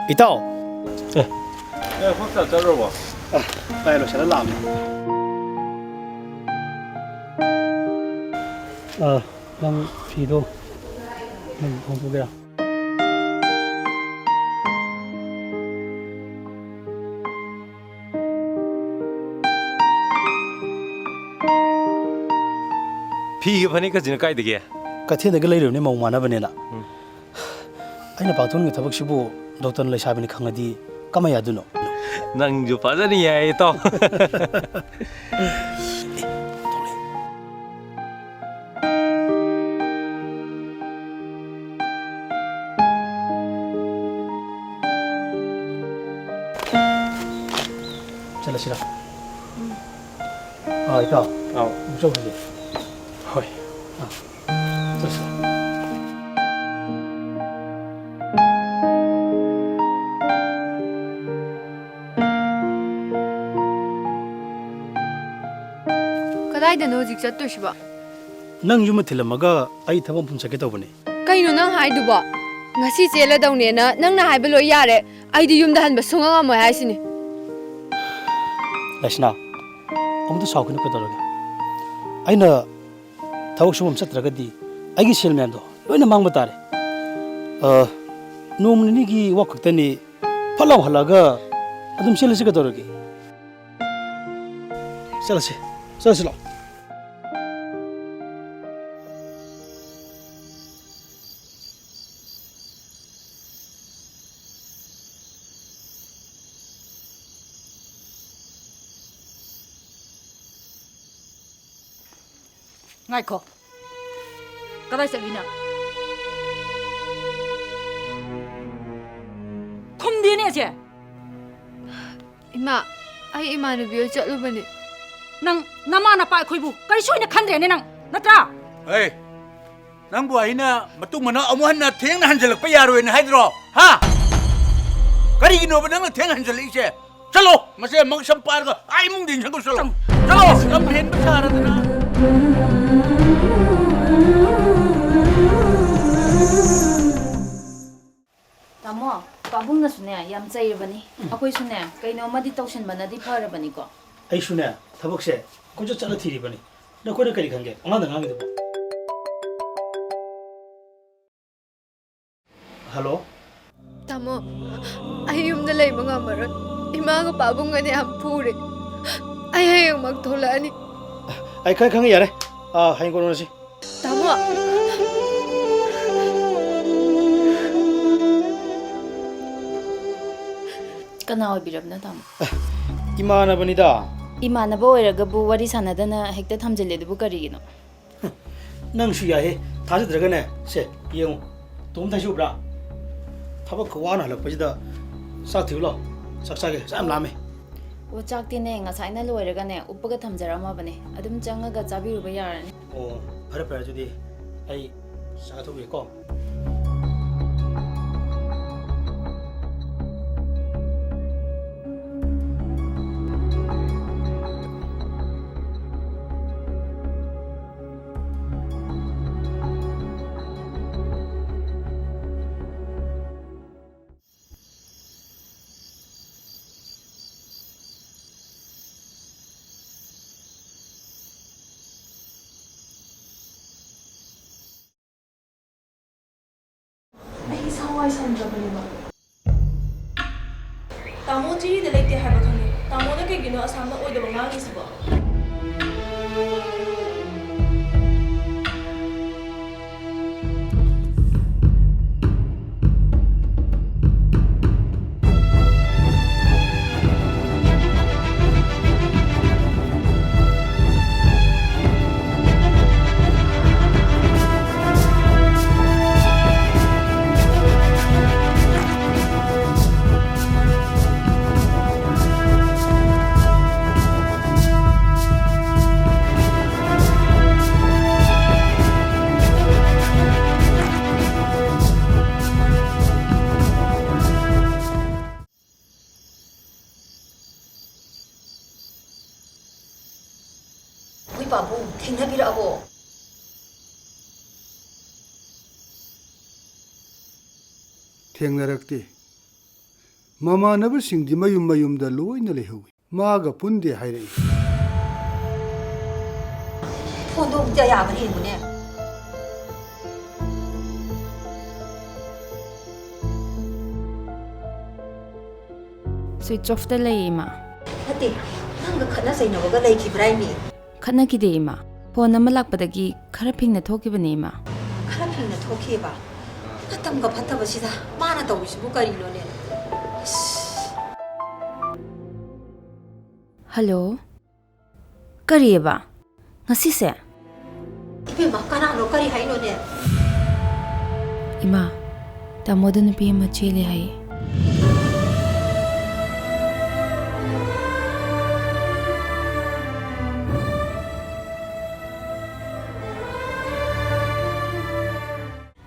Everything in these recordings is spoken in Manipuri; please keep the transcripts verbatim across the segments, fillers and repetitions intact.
ꯏꯇꯥꯎ꯫ ꯑꯦ꯫ ꯑꯦ, ꯍꯣꯁꯄꯤꯇꯥꯜ ꯆꯠꯂꯨꯔꯕꯣ? ꯑ, ꯚꯥꯏ, ꯂꯣꯏꯁꯤꯜꯂ ꯂꯥꯛꯑꯕꯅꯤ꯫ ꯑ, ꯅꯪ ꯐꯤꯗꯣ ꯅꯪ ꯍꯣꯡꯗꯣꯛꯀꯦꯔꯥ? ꯐꯤꯒ ꯐꯅꯦꯛꯀꯁꯤꯅ ꯀꯥꯏꯗꯒꯤ? ꯀꯩꯊꯦꯜꯗꯒꯤ ꯂꯩꯔꯨꯕꯅꯦ, ꯃꯧ ꯃꯥꯟꯅꯕꯅꯦꯅ꯫ ꯎꯝ꯫ ꯑꯩꯅ ꯄꯥꯡꯊꯣꯛꯅꯤꯡꯉꯤ ꯊꯕꯛꯁꯤꯕꯨ ꯗꯣꯛꯇꯔꯅ ꯂꯩꯁꯥꯕꯤꯅꯤ ꯈꯪꯉꯗꯤ ꯀꯃꯥꯏ ꯌꯥꯗꯣꯏꯅꯣ? ꯅꯪꯁꯨ ꯐꯖꯅ ꯌꯥꯏꯌꯦ, ꯏꯇꯥꯎ꯫ ꯆꯠꯂꯁꯤꯔ? ꯑꯥ, ꯏꯇꯥꯎ꯫ ꯑꯥꯎ꯫ ꯑꯃꯨꯛ ꯆꯧꯈꯤꯒꯦ꯫ ꯍꯣꯏ꯫ ꯑꯥ꯫ ꯆꯠꯁꯤ꯫ ꯀꯗꯥꯏꯗꯅꯣ ꯍꯧꯖꯤꯛ ꯆꯠꯇꯣꯏꯁꯤꯕꯣ? ꯅꯪ ꯌꯨꯝꯗ ꯊꯤꯜꯂꯝꯃꯒ ꯑꯩ ꯊꯕꯛ ꯃꯐꯝ ꯆꯠꯀꯦ ꯇꯧꯕꯅꯦ꯫ ꯀꯩꯅꯣ ꯅꯪ ꯍꯥꯏꯗꯨꯕꯣ? ꯉꯁꯤ ꯆꯦꯜꯂꯗꯧꯅꯦꯅ ꯅꯪꯅ ꯍꯥꯏꯕ ꯂꯣꯏ ꯌꯥꯔꯦ꯫ ꯑꯩꯗꯤ ꯌꯨꯝꯗ ꯍꯟꯕ ꯁꯨꯡꯉꯝ ꯉꯝꯃꯣꯏ ꯍꯥꯏꯁꯤꯅꯤ꯫ ꯂꯩꯁꯅꯥ, ꯑꯃꯨꯛꯇ ꯁꯥꯎꯈꯤꯅꯨ, ꯀꯩꯗꯧꯔꯒꯦ? ꯑꯩꯅ ꯊꯕꯛ ꯁꯨꯐꯝ ꯆꯠꯇ꯭ꯔꯒꯗꯤ ꯑꯩꯒꯤ ꯁꯦꯜ ꯃꯌꯥꯝꯗꯣ ꯂꯣꯏꯅ ꯃꯥꯡꯕ ꯇꯥꯔꯦ꯫ ꯑ, ꯅꯣꯡꯃ ꯅꯤꯅꯤꯒꯤ ꯋꯥ ꯈꯛꯇꯅꯤ, ꯐꯠ ꯂꯥꯎ ꯍꯜꯂꯛꯑꯒ ꯑꯗꯨꯝ ꯆꯦꯜꯂꯁꯤ, ꯀꯩꯗꯧꯔꯒꯦ? ꯆꯠꯂꯁꯤ, ꯆꯠꯂꯁꯤ ꯂꯥꯛꯑꯣ꯫ ꯉꯥꯏꯈꯣ꯫ ꯀꯗꯥꯏ ꯆꯠꯂꯨꯏ ꯅꯪ? ꯈꯨꯝꯗꯦꯅꯦ ꯑꯁꯦ꯫ ꯏꯃꯥ, ꯑꯩ ꯏꯃꯥꯟꯅꯕꯤ ꯍꯣꯏ ꯆꯠꯂꯨꯕꯅꯦ꯫ ꯅꯪ ꯅꯃꯥ ꯅꯄꯥ ꯑꯩꯈꯣꯏꯕꯨ ꯀꯔꯤꯁꯨ ꯑꯣꯏꯅ ꯈꯟꯗ꯭ꯔꯦꯅꯦ ꯅꯪ, ꯅꯠꯇ꯭ꯔꯥ? ꯑꯦ, ꯅꯪꯕꯨ ꯑꯩꯅ ꯃꯇꯨꯡ ꯃꯅꯥꯎ ꯑꯃꯨꯛ ꯍꯟꯅ ꯊꯦꯡꯅ ꯍꯟꯖꯜꯂꯛꯄ ꯌꯥꯔꯣꯏꯅ ꯍꯥꯏꯗ꯭ꯔꯣ? ꯍꯥ? ꯀꯔꯤꯒꯤꯅꯣꯕ ꯅꯪꯅ ꯊꯦꯡꯅ ꯍꯟꯖꯜꯂꯛꯏꯁꯦ? ꯆꯠꯂꯣ, ꯃꯁꯦ ꯃꯪꯁꯝ ꯄꯥꯏꯔꯒ ꯑꯥ ꯏꯃꯨꯡꯗ ꯏꯟꯁꯤꯟꯈ꯭ꯔꯣ, ꯆꯠꯂꯣ꯫ ꯆꯠꯂꯣ, ꯂꯝ ꯍꯦꯟꯕ ꯁꯥꯔꯗꯅ꯫ ꯇꯥꯃꯣ, ꯄꯥꯕꯨꯡꯅꯁꯨꯅꯦ ꯌꯥꯝ ꯆꯩꯔꯕꯅꯤ꯫ ꯑꯩꯈꯣꯏꯁꯨꯅꯦ ꯀꯩꯅꯣꯝꯃꯗꯤ ꯇꯧꯁꯟꯕꯅꯗꯤ ꯐꯔꯕꯅꯤꯀꯣ꯫ ꯑꯩꯁꯨꯅꯦ ꯊꯕꯛꯁꯦ ꯀꯣꯏꯆꯠ ꯆꯠꯂ ꯊꯤꯔꯤꯕꯅꯤ꯫ ꯅꯈꯣꯏꯅ ꯀꯔꯤ ꯈꯪꯒꯦ? ꯑꯉꯥꯡꯗ ꯉꯥꯡꯉꯤꯗꯨꯕꯨ꯫ ꯍꯜꯂꯣ꯫ ꯇꯥꯃꯣ, ꯑꯩ ꯌꯨꯝꯗ ꯂꯩꯕ ꯉꯝꯃꯔꯣꯏ꯫ ꯏꯃꯥꯒ ꯄꯥꯕꯨꯡꯒꯅ ꯌꯥꯝ ꯐꯨꯔꯦ꯫ ꯑꯩ ꯍꯌꯦꯡꯃꯛ ꯊꯣꯛꯂꯛꯑꯅꯤ꯫ ꯑꯩ ꯈꯪꯉꯦ, ꯈꯪꯉꯦ, ꯌꯥꯔꯦ꯫ ꯑꯥ, ꯍꯌꯦꯡ ꯀꯣꯟꯅꯔꯁꯤ꯫ ꯇꯥꯃꯣ! ꯀꯅꯥ ꯑꯣꯏꯕꯤꯔꯕꯅꯣ, ꯇꯥꯃꯣ? ꯑꯦ, ꯏꯃꯥꯟꯅꯕꯅꯤꯗ꯫ ꯏꯃꯥꯟꯅꯕ ꯑꯣꯏꯔꯒꯕꯨ ꯋꯥꯔꯤ ꯁꯥꯟꯅꯗꯅ ꯍꯦꯛꯇ ꯊꯝꯖꯤꯜꯂꯦ, ꯑꯗꯨꯕꯨ ꯀꯔꯤꯒꯤꯅꯣ? ꯅꯪꯁꯨ ꯌꯥꯏꯍꯦ꯫ ꯊꯥꯖꯗ꯭ꯔꯒꯅꯦ, ꯁꯦ, ꯌꯦꯡꯉꯨ꯫ ꯇꯣꯝ ꯊꯩꯁꯨꯕ꯭ꯔꯥ? ꯊꯕꯛꯀ ꯋꯥꯅ ꯍꯜꯂꯛꯄꯁꯤꯗ ꯆꯥꯛ ꯊꯤꯔꯨ ꯂꯥꯎ꯫ ꯆꯥꯛ ꯆꯥꯒꯦ, ꯆꯥꯛ ꯌꯥꯝ ꯂꯥꯝꯃꯦ꯫ ꯑꯣ, ꯆꯥꯛꯇꯤꯅꯦ ꯉꯁꯥꯏꯅ ꯂꯣꯏꯔꯒꯅꯦ ꯎꯞꯄꯒ ꯊꯝꯖꯔꯝꯃꯕꯅꯦ꯫ ꯑꯗꯨꯝ ꯆꯪꯉꯒ ꯆꯥꯕꯤꯔꯨꯕ ꯌꯥꯔꯅꯤ꯫ ꯑꯣ, ꯐꯔꯦ ꯐꯔꯦ, ꯑꯗꯨꯗꯤ ꯑꯩ ꯆꯥ ꯊꯛꯎꯒꯦꯀꯣ꯫ ꯑꯩ ꯏꯁꯥ ꯋꯥꯏ ꯁꯪꯗ꯭ꯔꯕꯅꯦꯕ꯫ ꯇꯥꯃꯣ ꯆꯤꯔꯤꯗ ꯂꯩꯇꯦ ꯍꯥꯏꯕ ꯈꯪꯉꯦ꯫ ꯇꯥꯃꯣꯅ ꯀꯩꯒꯤꯅꯣ ꯑꯁꯥꯝꯅ ꯑꯣꯏꯗꯕ ꯉꯥꯡꯉꯤꯁꯤꯕꯣ? ꯍꯣꯏ ꯄꯥꯕꯨꯡ, ꯊꯦꯡꯅꯕꯤꯔꯛꯑꯕꯣ? ꯊꯦꯡꯅꯔꯛꯇꯦ꯫ ꯃꯃꯥꯟꯅꯕꯁꯤꯡꯗꯤ ꯃꯌꯨꯝ ꯃꯌꯨꯝꯗ ꯂꯣꯏꯅ ꯂꯩꯍꯧꯏ꯫ ꯃꯥꯒ ꯄꯨꯟꯗꯦ ꯍꯥꯏꯔꯛꯏ꯫ ꯐꯣꯟꯗꯣ ꯑꯃꯨꯛꯇ ꯌꯥꯕ꯭ꯔꯥ ꯌꯦꯡꯉꯨꯅꯦ꯫ Switch off ꯇ ꯂꯩꯌꯦ, ꯏꯃꯥ꯫ ꯅꯠꯇꯦ, ꯅꯪꯒ ꯈꯠꯅ ꯆꯩꯅꯕꯒ ꯂꯩꯈꯤꯕ꯭ꯔꯥ ꯍꯥꯏꯃꯤ? ꯈꯠꯅꯈꯤꯗꯦ, ꯏꯃꯥ꯫ ꯐꯣꯟ ꯑꯃ ꯂꯥꯛꯄꯗꯒꯤ ꯈꯔ ꯐꯤꯡꯅ ꯊꯣꯛꯈꯤꯕꯅꯦ, ꯏꯃꯥ꯫ ꯈꯔ ꯐꯤꯡꯅ ꯊꯣꯛꯈꯤꯑꯕ? ꯃꯇꯝꯒ ꯐꯠꯇꯕꯁꯤꯗ ꯃꯥꯅ ꯇꯧꯔꯤꯁꯤꯕꯨ ꯀꯔꯤꯅꯣꯅꯦ? ꯑꯁ꯫ ꯍꯜꯂꯣ꯫ ꯀꯔꯤꯑꯕ? ꯉꯁꯤꯁꯦ? ꯏꯕꯦꯝꯃ, ꯀꯅꯥꯅꯣ? ꯀꯔꯤ ꯍꯥꯏꯅꯣꯅꯦ? ꯏꯃꯥ, ꯇꯥꯃꯣꯗ ꯅꯨꯄꯤ ꯑꯃ ꯆꯦꯜꯂꯦ ꯍꯥꯏꯌꯦ꯫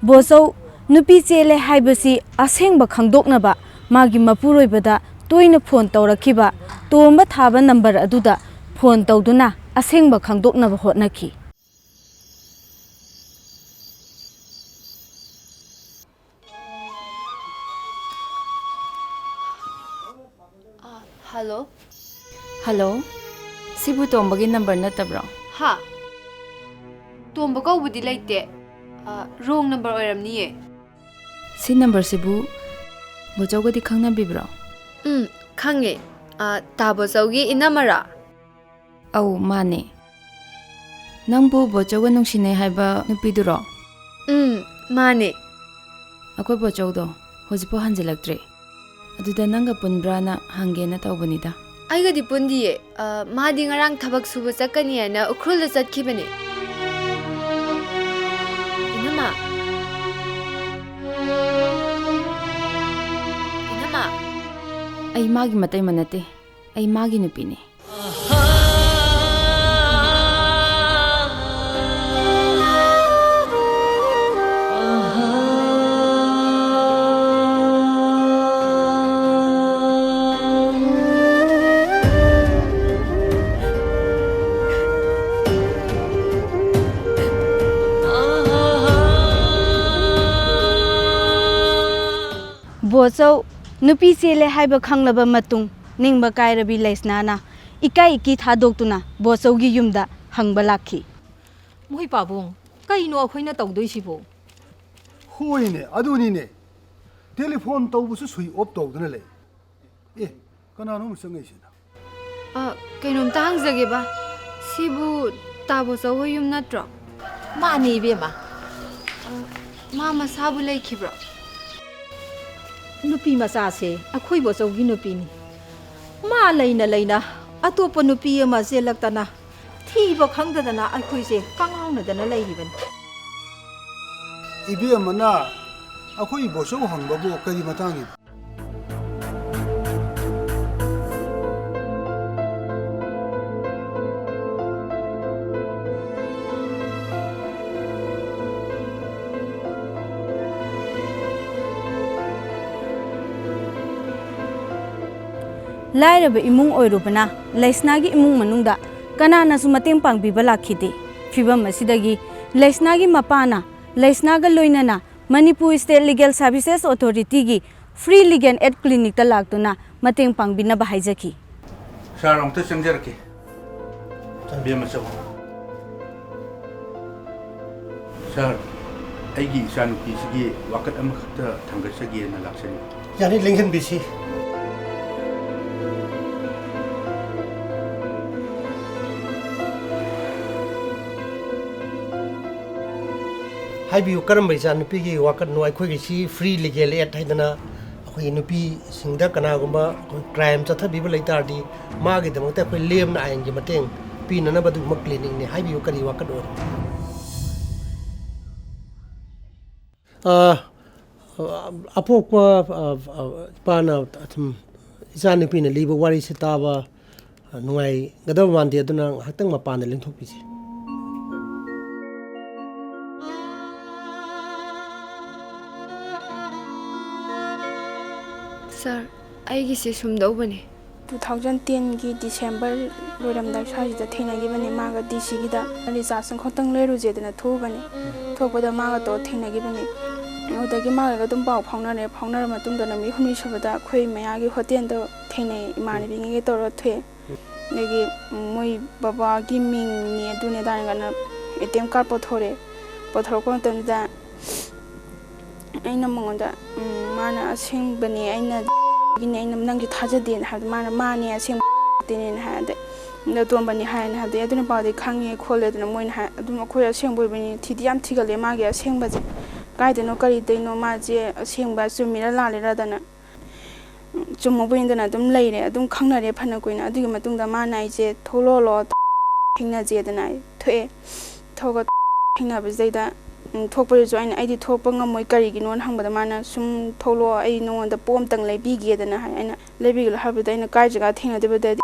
ꯕꯣꯆꯧ, ꯅꯨꯄꯤ ꯆꯦꯜꯂꯦ ꯍꯥꯏꯕꯁꯤ ꯑꯁꯦꯡꯕ ꯈꯪꯗꯣꯛꯅꯕ ꯃꯥꯒꯤ ꯃꯄꯨꯔꯣꯏꯕꯗ ꯇꯣꯏꯅ ꯐꯣꯟ ꯇꯧꯔꯛꯈꯤꯕ ꯇꯣꯝꯕ ꯊꯥꯕ ꯅꯝꯕꯔ ꯑꯗꯨꯗ ꯐꯣꯟ ꯇꯧꯗꯨꯅ ꯑꯁꯦꯡꯕ ꯈꯪꯗꯣꯛꯅꯕ ꯍꯣꯠꯅꯈꯤ꯫ ꯑꯥ, ꯍꯜꯂꯣ꯫ ꯍꯜꯂꯣ, ꯁꯤꯕꯨ ꯇꯣꯝꯕꯒꯤ ꯅꯝꯕꯔ ꯅꯠꯇꯕ꯭ꯔꯣ? ꯍꯥ? ꯇꯣꯝꯕ ꯀꯧꯕꯗꯤ ꯂꯩꯇꯦ꯫ ꯑꯥ, wrong number ꯑꯣꯏꯔꯝꯅꯤꯌꯦ꯫ ꯁꯤ ꯅꯝꯕꯔꯁꯤꯕꯨ ꯕꯣꯆꯧꯒꯗꯤ ꯈꯪꯅꯕꯤꯕ꯭ꯔꯣ? ꯎꯝ, ꯈꯪꯉꯦ꯫ ꯑꯥ, ꯇꯥ ꯕꯣꯆꯧꯒꯤ ꯏꯅꯝꯃꯔꯥ? ꯑꯧ, ꯃꯥꯅꯦ꯫ ꯅꯪꯕꯨ ꯕꯣꯆꯧꯒ ꯅꯨꯡꯁꯤꯅꯩ ꯍꯥꯏꯕ ꯅꯨꯄꯤꯗꯨꯔꯣ? ꯎꯝ, ꯃꯥꯅꯦ꯫ ꯑꯩꯈꯣꯏ ꯕꯣꯆꯧꯗꯣ ꯍꯧꯖꯤꯛꯐꯥꯎ ꯍꯟꯖꯤꯜꯂꯛꯇ꯭ꯔꯤ꯫ ꯑꯗꯨꯗ ꯅꯪꯒ ꯄꯨꯟꯕ꯭ꯔꯥꯅ ꯍꯪꯒꯦꯅ ꯇꯧꯕꯅꯤꯗ꯫ ꯑꯩꯒꯗꯤ ꯄꯨꯟꯗꯤꯌꯦ꯫ ꯑ, ꯃꯥꯗꯤ ꯉꯔꯥꯡ ꯊꯕꯛ ꯁꯨꯕ ꯆꯠꯀꯅꯤ ꯍꯥꯏꯅ ꯎꯈ꯭ꯔꯨꯜꯗ ꯆꯠꯈꯤꯕꯅꯦ꯫ ꯏꯅꯝꯃ꯫ ꯏꯅꯝꯃ꯫ ꯑꯩ ꯃꯥꯒꯤ ꯃꯇꯩꯃ ꯅꯠꯇꯦ꯫ ꯑꯩ ꯃꯥꯒꯤ ꯅꯨꯄꯤꯅꯦ꯫ ꯕꯣꯆꯧ, ꯅꯨꯄꯤ ꯆꯦꯜꯂꯦ ꯍꯥꯏꯕ ꯈꯪꯂꯕ ꯃꯇꯨꯡ, ꯅꯤꯡꯕ ꯀꯥꯏꯔꯕꯤ ꯂꯩꯁꯅꯥꯅ ꯏꯀꯥꯏ ꯏꯀꯤ ꯊꯥꯗꯣꯛꯇꯨꯅ ꯕꯣꯆꯧꯒꯤ ꯌꯨꯝꯗ ꯍꯪꯕ ꯂꯥꯛꯈꯤ꯫ ꯃꯣꯏ ꯄꯥꯕꯨꯡ, ꯀꯩꯅꯣ ꯑꯩꯈꯣꯏꯅ ꯇꯧꯗꯣꯏꯁꯤꯕꯣ? ꯍꯣꯏꯅꯦ, ꯑꯗꯨꯅꯤꯅꯦ꯫ ꯇꯦꯂꯤꯐꯣꯟ ꯇꯧꯕꯁꯨ ꯁ꯭ꯋꯤꯆ ꯑꯣꯐ ꯇꯧꯗꯨꯅ ꯂꯩ꯫ ꯑꯦ, ꯀꯅꯥꯅꯣ ꯑꯃ ꯆꯪꯉꯛꯏꯁꯤꯅ? ꯑ, ꯀꯩꯅꯣꯝꯇ ꯍꯪꯖꯒꯦꯕ, ꯁꯤꯕꯨ ꯇꯥ ꯕꯣꯆꯧ ꯍꯣꯏ ꯌꯨꯝ ꯅꯠꯇ꯭ꯔꯣ? ꯃꯥꯅꯦ, ꯏꯕꯦꯝꯃ꯫ ꯑ, ꯃꯥ ꯃꯁꯥꯕꯨ ꯂꯩꯈꯤꯕ꯭ꯔꯣ? ꯅꯨꯄꯤ ꯃꯆꯥꯁꯦ ꯑꯩꯈꯣꯏ ꯕꯣꯆꯧꯒꯤ ꯅꯨꯄꯤꯅꯤ꯫ ꯃꯥ ꯂꯩꯅ ꯂꯩꯅ ꯑꯇꯣꯞꯄ ꯅꯨꯄꯤ ꯑꯃ ꯆꯦꯜꯂꯛꯇꯅ ꯊꯤꯕ ꯈꯪꯗꯗꯅ ꯑꯩꯈꯣꯏꯁꯦ ꯀꯉꯥꯎꯅꯗꯅ ꯂꯩꯔꯤꯕꯅꯤ꯫ ꯏꯕꯦꯝꯃꯅ ꯑꯩꯈꯣꯏ ꯕꯣꯆꯧ ꯍꯪꯕꯕꯨ ꯀꯔꯤ ꯃꯇꯥꯡꯒꯤꯅꯣ? ꯂꯥꯏꯔꯕ ꯏꯃꯨꯡ ꯑꯣꯏꯔꯨꯕꯅ ꯂꯩꯁꯅꯥꯒꯤ ꯏꯃꯨꯡ ꯃꯅꯨꯡꯗ ꯀꯅꯥꯅꯁꯨ ꯃꯇꯦꯡ ꯄꯥꯡꯕꯤꯕ ꯂꯥꯛꯈꯤꯗꯦ꯫ ꯐꯤꯚꯝ ꯑꯁꯤꯗꯒꯤ ꯂꯩꯁꯅꯥꯒꯤ ꯃꯄꯥꯅ ꯂꯩꯁꯅꯥꯒ ꯂꯣꯏꯅꯅ ꯃꯅꯤꯄꯨꯔ ꯁ꯭ꯇꯦꯠ ꯂꯤꯒꯦꯜ ꯁꯔꯚꯤꯁꯦꯁ ꯑꯣꯊꯣꯔꯤꯇꯤꯒꯤ ꯐ꯭ꯔꯤ ꯂꯤꯒꯦꯜ ꯑꯦꯗ ꯀ꯭ꯂꯤꯅꯤꯛꯇ ꯂꯥꯛꯇꯨꯅ ꯃꯇꯦꯡ ꯄꯥꯡꯕꯤꯅꯕ ꯍꯥꯏꯖꯈꯤ꯫ ꯁꯥꯔ, ꯑꯃꯨꯛꯇ ꯆꯪꯖꯔꯛꯀꯦ꯫ ꯏꯕꯦꯝꯃ, ꯆꯪꯉꯣ꯫ ꯁꯥꯔ, ꯑꯩꯒꯤ ꯏꯆꯥꯅꯨꯄꯤꯁꯤꯒꯤ ꯋꯥꯀꯠ ꯑꯃꯈꯛꯇ ꯊꯥꯡꯒꯠꯆꯒꯦꯅ ꯂꯥꯛꯆꯔꯤꯕ꯫ ꯌꯥꯅꯤ, ꯂꯦꯡꯍꯟꯕꯤꯁꯤ꯫ ꯍꯥꯏꯕꯤꯌꯨ, ꯀꯔꯝꯕ ꯏꯆꯥꯅꯨꯄꯤꯒꯤ ꯋꯥꯀꯠꯅꯣ? ꯑꯩꯈꯣꯏꯒꯤꯁꯤ ꯐ꯭ꯔꯤ ꯂꯤꯒꯦꯜ ꯑꯦꯗ ꯍꯥꯏꯗꯅ ꯑꯩꯈꯣꯏꯒꯤ ꯅꯨꯄꯤꯁꯤꯡꯗ ꯀꯅꯥꯒꯨꯝꯕ ꯑꯩꯈꯣꯏ ꯀ꯭ꯔꯥꯏꯝ ꯆꯠꯊꯕꯤꯕ ꯂꯩ ꯇꯥꯔꯗꯤ, ꯃꯥꯒꯤꯗꯃꯛꯇ ꯑꯩꯈꯣꯏ ꯂꯦꯝꯅ ꯑꯥꯏꯟꯒꯤ ꯃꯇꯦꯡ ꯄꯤꯅꯅꯕ ꯑꯗꯨꯒꯨꯝꯕ ꯀ꯭ꯂꯤꯅꯤꯛꯅꯤ꯫ ꯍꯥꯏꯕꯤꯌꯨ, ꯀꯔꯤ ꯋꯥꯀꯠ ꯑꯣꯏꯔꯦ? ꯑ, ꯑꯄꯣꯛꯄ, ꯑ, ꯑ, ꯏꯄꯥꯅ ꯑꯗꯨꯝ, ꯏꯆꯥꯅꯨꯄꯤꯅ ꯂꯤꯕ ꯋꯥꯔꯤꯁꯤ ꯇꯥꯕ, ꯑ, ꯅꯨꯡꯉꯥꯏꯒꯗꯕ ꯃꯥꯟꯗꯦ, ꯑꯗꯨꯅ ꯉꯥꯏꯍꯥꯛꯇꯪ ꯃꯄꯥꯟꯗ ꯂꯦꯡꯊꯣꯛꯄꯤꯁꯤ꯫ ꯁꯥꯔ, ꯑꯩꯒꯤꯁꯦ ꯁꯨꯝꯗꯧꯕꯅꯦ꯫ Two thousand ten ꯒꯤ December ꯂꯣꯏꯔꯝꯗꯥꯏ ꯁ꯭ꯋꯥꯏꯁꯤꯗ ꯊꯦꯡꯅꯈꯤꯕꯅꯦ ꯃꯥꯒ ꯗꯤ ꯁꯤꯒꯤꯗ꯫ ꯔꯤꯆꯥꯔꯖ ꯑꯃꯈꯛꯇꯪ ꯂꯩꯔꯨꯁꯦꯗꯅ ꯊꯣꯛꯎꯕꯅꯦ꯫ ꯊꯣꯛꯄꯗ ꯃꯥꯒ ꯇꯧꯔ ꯊꯦꯡꯅꯈꯤꯕꯅꯦ꯫ ꯑꯗꯨꯗꯒꯤ ꯃꯥꯒ ꯑꯗꯨꯝ ꯄꯥꯎ ꯐꯥꯎꯅꯔꯦ꯫ ꯐꯥꯎꯅꯔ ꯃꯇꯨꯡꯗ ꯅꯨꯃꯤꯠ ꯍꯨꯝꯅꯤ ꯁꯨꯕꯗ ꯑꯩꯈꯣꯏ ꯃꯌꯥꯒꯤ ꯍꯣꯇꯦꯜꯗ ꯊꯦꯡꯅꯩ, ꯏꯃꯥꯟꯅꯕꯤꯉꯩꯒ ꯇꯧꯔꯒ ꯊꯣꯛꯑꯦ꯫ ꯑꯗꯒꯤ ꯃꯣꯏ ꯕꯕꯥꯒꯤ ꯃꯤꯡꯅꯦ, ꯑꯗꯨꯅꯦ ꯑꯗꯥꯅꯦ ꯀꯥꯏꯅ ꯑꯦ ꯇꯤ ꯑꯦꯝ ꯀꯥꯔꯗ ꯄꯨꯊꯣꯔꯛꯑꯦ꯫ ꯄꯨꯊꯣꯔꯛꯄ ꯃꯇꯝꯗ ꯑꯩꯅ ꯃꯉꯣꯟꯗ, "ꯎꯝ, ꯃꯥꯅ ꯑꯁꯦꯡꯕꯅꯦ, ꯑꯩꯅ ꯒꯤꯅꯦ, ꯑꯩꯅ ꯅꯪꯁꯨ ꯊꯥꯖꯗꯦꯅ" ꯍꯥꯏꯕꯗ, ꯃꯥꯅ "ꯃꯥꯅꯦ, ꯑꯁꯦꯡꯕꯅꯦꯅ" ꯍꯥꯏ꯫ ꯑꯗꯩ "ꯑꯇꯣꯝꯕꯅꯤ" ꯍꯥꯏꯅ ꯍꯥꯏꯕꯗꯤ, "ꯑꯗꯨ ꯅꯨꯄꯥꯗꯤ ꯈꯪꯉꯦ ꯈꯣꯠꯂꯦ" ꯑꯗꯨꯅ ꯃꯣꯏꯅ ꯍꯥꯏ꯫ ꯑꯗꯨꯝ ꯑꯩꯈꯣꯏ ꯑꯁꯦꯡꯕ ꯑꯣꯏꯕꯅꯤ, ꯊꯤꯗꯤ ꯌꯥꯝ ꯊꯤꯒꯠꯂꯦ ꯃꯥꯒꯤ ꯑꯁꯦꯡꯕꯁꯦ, ꯀꯥꯏꯗꯅꯣ ꯀꯔꯤꯗꯩꯅꯣ ꯃꯥꯁꯦ ꯑꯁꯦꯡꯕ ꯆꯨꯝꯃꯤꯔ ꯂꯥꯜꯂꯤꯔꯗꯅ꯫ ꯆꯨꯝꯃꯕꯣꯏ ꯅꯤꯡꯗꯅ ꯑꯗꯨꯝ ꯂꯩꯔꯦ, ꯑꯗꯨꯝ ꯈꯪꯅꯔꯦ ꯐꯅ ꯀꯨꯏꯅ꯫ ꯑꯗꯨꯒꯤ ꯃꯇꯨꯡꯗ ꯃꯥꯅ ꯑꯩꯁꯦ "ꯊꯣꯛꯂꯛꯑꯣ, ꯊꯦꯡꯅꯁꯦꯗꯅ" ꯑꯩ ꯊꯣꯛꯑꯦ꯫ ꯊꯣꯛꯑꯒ ꯊꯦꯡꯅꯕꯁꯤꯗꯩꯗ, ꯎꯝ, ꯊꯣꯛꯄꯗꯨꯁꯨ ꯑꯩꯅ "ꯑꯩꯗꯤ ꯊꯣꯛꯄ ꯉꯝꯃꯣꯏ, ꯀꯔꯤꯒꯤꯅꯣꯅ" ꯍꯪꯕꯗ ꯃꯥꯅ "ꯁꯨꯝ ꯊꯣꯛꯂꯛꯑꯣ, ꯑꯩ ꯅꯉꯣꯟꯗ ꯄꯣꯠ ꯑꯝꯇꯪ ꯂꯩꯕꯤꯒꯦꯗꯅ" ꯍꯥꯏ꯫ ꯑꯩꯅ "ꯂꯩꯕꯤꯒꯦ" ꯍꯥꯏꯕꯗ ꯑꯩꯅ "ꯀꯥꯏ ꯖꯒꯥ ꯊꯦꯡꯅꯗꯣꯏꯕꯗꯗꯤ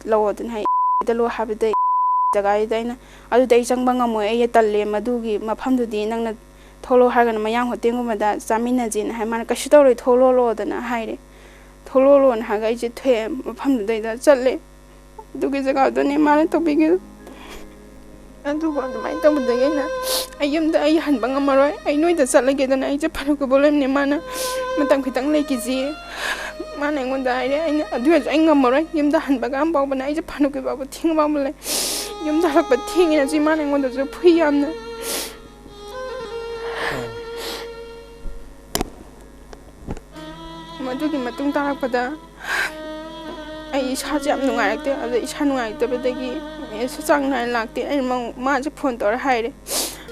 ꯂꯧꯑꯣꯗꯅ" ꯍꯥꯏ꯫ "ꯂꯧꯑꯣ" ꯍꯥꯏꯕꯗ ꯖꯒꯥꯗꯨꯗ ꯑꯩꯅ "ꯑꯗꯨꯗꯤ ꯑꯩ ꯆꯪꯕ ꯉꯝꯃꯣꯏ, ꯑꯩ ꯇꯜꯂꯦ, ꯃꯗꯨꯒꯤ ꯃꯐꯝꯗꯨꯗꯤ ꯅꯪꯅ ꯊꯣꯛꯂꯛꯑꯣ ꯍꯥꯏꯔꯒꯅ ꯃꯌꯥꯡ ꯍꯣꯇꯦꯜꯒꯨꯝꯕꯗ ꯆꯥꯃꯤꯟꯅꯁꯦꯅ" ꯍꯥꯏ꯫ ꯃꯥꯅ "ꯀꯩꯁꯨ ꯇꯧꯔꯣꯏ, ꯊꯣꯛꯂꯛꯑꯣꯗꯅ" ꯍꯥꯏꯔꯦ꯫ "ꯊꯣꯛꯂꯛꯑꯣꯅ" ꯍꯥꯏꯔꯒ ꯑꯩꯁꯦ ꯊꯣꯛꯑꯦ, ꯃꯐꯝꯗꯨꯗꯩꯗ ꯆꯠꯂꯦ꯫ ꯑꯗꯨꯒꯤ ꯖꯒꯥꯗꯨꯅꯦ ꯃꯥꯅ ꯇꯧꯕꯤꯈꯤꯕ꯫ ꯑꯗꯨꯒ ꯑꯗꯨꯃꯥꯏꯅ ꯇꯧꯕꯗꯒꯤ ꯑꯩꯅ "ꯑꯩ ꯌꯨꯝꯗ ꯑꯩ ꯍꯟꯕ ꯉꯝꯃꯔꯣꯏ, ꯑꯩ ꯅꯣꯏꯗ ꯆꯠꯂꯒꯦꯗꯅ" ꯑꯩꯁꯦ ꯐꯅ ꯀꯨꯏꯕ ꯂꯩꯕꯅꯦ꯫ ꯃꯥꯅ "ꯃꯇꯝ ꯈꯤꯇꯪ ꯂꯩꯈꯤꯁꯤ", ꯃꯥꯅ ꯑꯩꯉꯣꯟꯗ ꯍꯥꯏꯔꯦ꯫ ꯑꯩꯅ ꯑꯗꯨ ꯑꯣꯏꯔꯁꯨ ꯑꯩ ꯉꯝꯃꯔꯣꯏ, ꯌꯨꯝꯗ ꯍꯟꯕꯒ ꯑꯃ ꯐꯥꯎꯕꯅꯦ ꯑꯩꯁꯦ ꯐꯅ ꯀꯨꯏꯕ ꯐꯥꯎꯕ ꯊꯦꯡꯕ ꯐꯥꯎꯕ ꯂꯩ꯫ ꯌꯨꯝꯗ ꯍꯜꯂꯛꯄ ꯊꯦꯡꯉꯦꯅꯁꯨ ꯃꯥꯅ ꯑꯩꯉꯣꯟꯗꯁꯨ ꯐꯨꯏ ꯌꯥꯝꯅ꯫ ꯃꯗꯨꯒꯤ ꯃꯇꯨꯡ ꯇꯥꯔꯛꯄꯗ ꯑꯩ ꯏꯁꯥꯁꯦ ꯌꯥꯝ ꯅꯨꯡꯉꯥꯏꯔꯛꯇꯦ꯫ ꯑꯗ ꯏꯁꯥ ꯅꯨꯡꯉꯥꯏꯔꯛꯇꯕꯗꯒꯤ ꯃꯦꯠꯁꯁꯨ ꯆꯥꯡ ꯅꯥꯏꯅ ꯂꯥꯛꯇꯦ꯫ ꯑꯩꯅ ꯃꯉꯣꯟ-, ꯃꯥꯁꯦ ꯐꯣꯟ ꯇꯧꯔ ꯍꯥꯏꯔꯦ,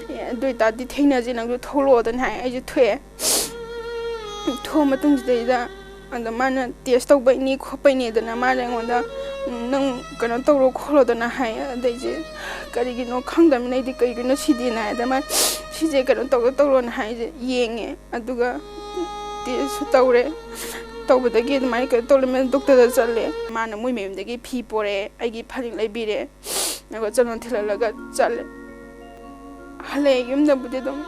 "ꯑꯦ, ꯑꯗꯨ ꯑꯣꯏꯇꯥꯔꯗꯤ ꯊꯦꯡꯅꯁꯦ, ꯅꯪꯁꯨ ꯊꯣꯛꯂꯛꯑꯣꯗꯅ" ꯍꯥꯏ꯫ ꯑꯩꯁꯦ ꯊꯣꯛꯑꯦ꯫ ꯊꯣꯛꯑ ꯃꯇꯨꯡꯁꯤꯗꯩꯗ ꯑꯗ ꯃꯥꯅ "ꯇꯦꯁ ꯇꯧꯕꯩꯅꯤ ꯈꯣꯠꯄꯩꯅꯤꯗꯅ" ꯃꯥꯅ ꯑꯩꯉꯣꯟꯗ, "ꯎꯝ, ꯅꯪ ꯀꯩꯅꯣ ꯇꯧꯔꯣ ꯈꯣꯠꯂꯣꯗꯅ" ꯍꯥꯏ꯫ ꯑꯗꯩꯁꯦ ꯀꯔꯤꯒꯤꯅꯣ ꯈꯪꯗꯕꯅꯤꯅ ꯑꯩꯗꯤ "ꯀꯩꯒꯤꯅꯣ ꯁꯤꯗꯤꯅ" ꯍꯥꯏꯗ ꯃꯥ "ꯁꯤꯁꯦ ꯀꯩꯅꯣ ꯇꯧꯔꯣ ꯇꯧꯔꯣꯅ" ꯍꯥꯏꯁꯦ ꯌꯦꯡꯉꯦ꯫ ꯑꯗꯨꯒ ꯇꯦꯁꯁꯨ ꯇꯧꯔꯦ꯫ ꯇꯧꯕꯗꯒꯤ ꯑꯗꯨꯃꯥꯏꯅ ꯀꯩꯅꯣ ꯇꯧꯔꯝꯃꯦ, ꯗꯣꯛꯇꯔꯗ ꯆꯠꯂꯦ꯫ ꯃꯥꯅ ꯃꯣꯏ ꯃꯌꯨꯝꯗꯒꯤ ꯐꯤ ꯄꯣꯔꯛꯑꯦ, ꯑꯩꯒꯤ ꯐꯅꯦꯛ ꯂꯩꯕꯤꯔꯦ꯫ ꯑꯗꯨꯒ ꯆꯅꯣ ꯊꯤꯜꯍꯜꯂꯒ ꯆꯠꯂꯦ꯫ ꯍꯜꯂꯛꯑꯦ ꯌꯨꯝꯗꯕꯨꯗꯤ ꯑꯗꯨꯝ꯫